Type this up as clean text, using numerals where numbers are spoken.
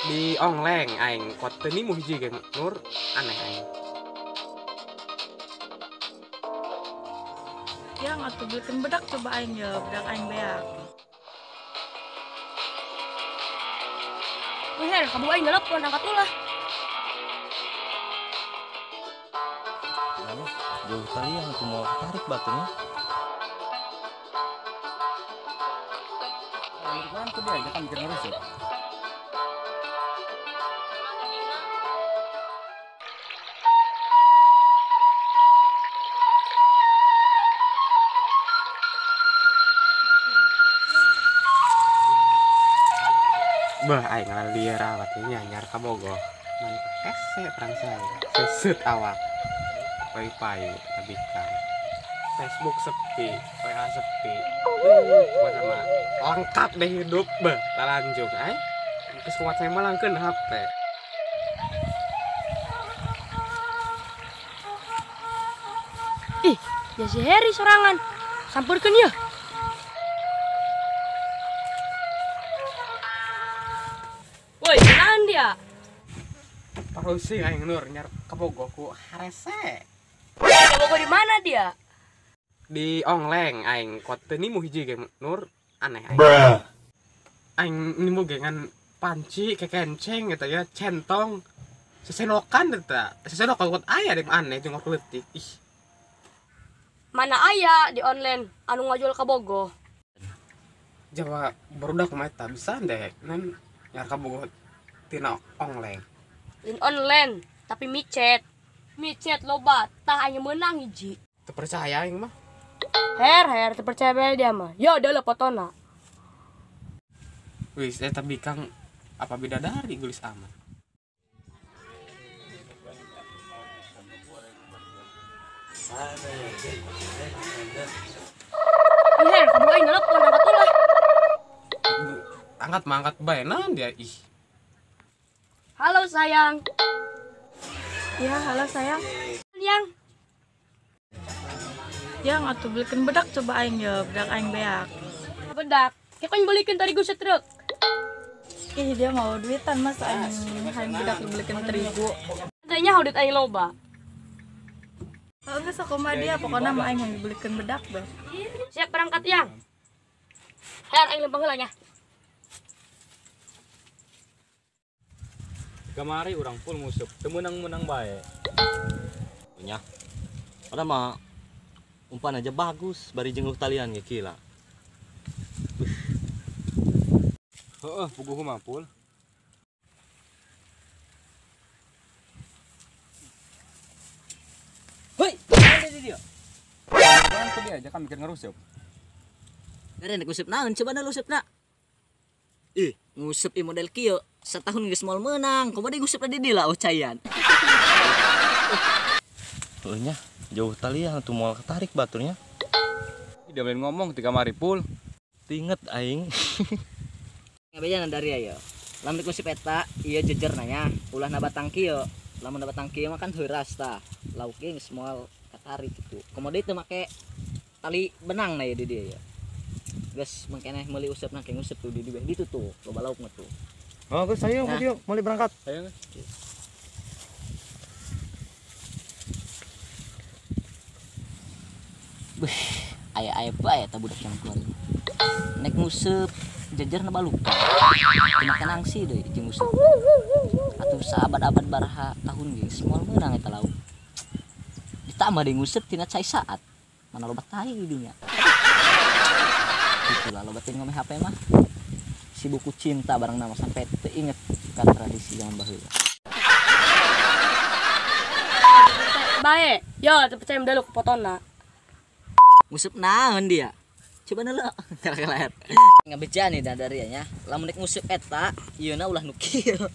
Di ongleng aing kuat teu nimu hiji ge Nur aneh aing. Yang atuh belikan bedak coba aing ya, bedak aing beak. Weh, kamu aing telepon angkat ulah. Jauh tali yang tuh mau tarik batunya. Kan tuh dia aja kan mikir ngurus ya. Bah, aing ngalieur awak nyanyar ka Bogor. Man hese perang saya. Seset awak. Pai-pai tabikan. Facebook sepi, WA sepi. Pokoknya mah lengkap deh hidup bah, lalanjung aing. Geus kuat saya mah langkeun HP. Ih, ya si Heri sorangan. Sampeurkeun yeuh. Woi, naon dia? Parusing aing Nur nyar ka Bogor ku harese. Ka Bogor di mana dia? Di ongleng aing kuat teu nimu hiji ge Nur aneh aing. Aing nimu ge ngan panci kekenceng gitu ya, centong. Sesenokan eta. Sesenokan kuat aya deh aneh jeung leutik. Ih. Mana aya di online anu ngajual ka Bogor? Jawa barudak mah eta bisa deh nan nyar ka Bogor tina ongleng. Lain online tapi micet. Micet loba tah aing meunang hiji. Teu percaya aing mah. Her her teu percaya bae dia mah. Yo deuleu fotona. Wis eta bikang apa bidadari geulis amat. Her, kamu aing telepon angkat ulah. Angkat mah angkat bae naon dia ih. Halo sayang. Ya, halo sayang. Yang. Yang atuh belikan bedak coba aing ya, bedak aing beak. Bedak. Kayak kau belikan tadi gue setruk. Ih, dia mau duitan mas aing aing bedak belikan terigu. Katanya duit aing loba. Kalau nggak sakoma dia pokoknya mah aing yang dibelikan bedak bah. Siap berangkat yang. Her aing lempeng heula nya. Kamari urang full musuh, teu meunang-meunang bae. Nya. Ada mah umpan aja bagus, bari jenguk talian ge kila. Heeh, puguh mah pul. Hoi, ada di dia. Kan tuh dia aja kan mikir ngeruseup. Ada nek nguseup naon coba na lusupna. Ih, nguseup i model kieu, setahun geus moal meunang, kumaha deui nguseup di dieu lah ocayan. Heuh nya, jauh talian tuh moal ketarik baturnya. Dia lain ngomong tiga mari pul. Tinget aing. Ngabejan dari ayo. Lamun nguseup eta, ieu jejer nanya, ulah na batang kieu. Lamun na batang kieu mah kan heuras tah. Lauk ge geus moal katarik gitu. Komo deui teu make tali benang na ieu di dieu ya. Geus mangkeneh meuli useup na ke nguseup tuh di dieu ditu tuh, loba lauk mah tuh. Oh, geus ayo nah. Mau mulai berangkat. Ayo. Beuh, aya-aya bae eta budak yang keluar. Nek nguseup jejerna baluka. Teu make nangsi deui jeung nguseup. Atuh saabad-abad baraha tahun geus moal meunang eta lauk. Ditambah deui nguseup tina cai saat. Mana loba tai di dinya. Itulah loba teh ngome HP mah. Si buku cinta bareng nama sampai teu inget ka tradisi zaman baheula. Bae, yo teu percaya deuleu ku fotona. Nguseup naon dia? Coba deuleu kala-kala. Ngabeja nih dari nya. Lamun nek nguseup eta, ieuna ulah nu kieu.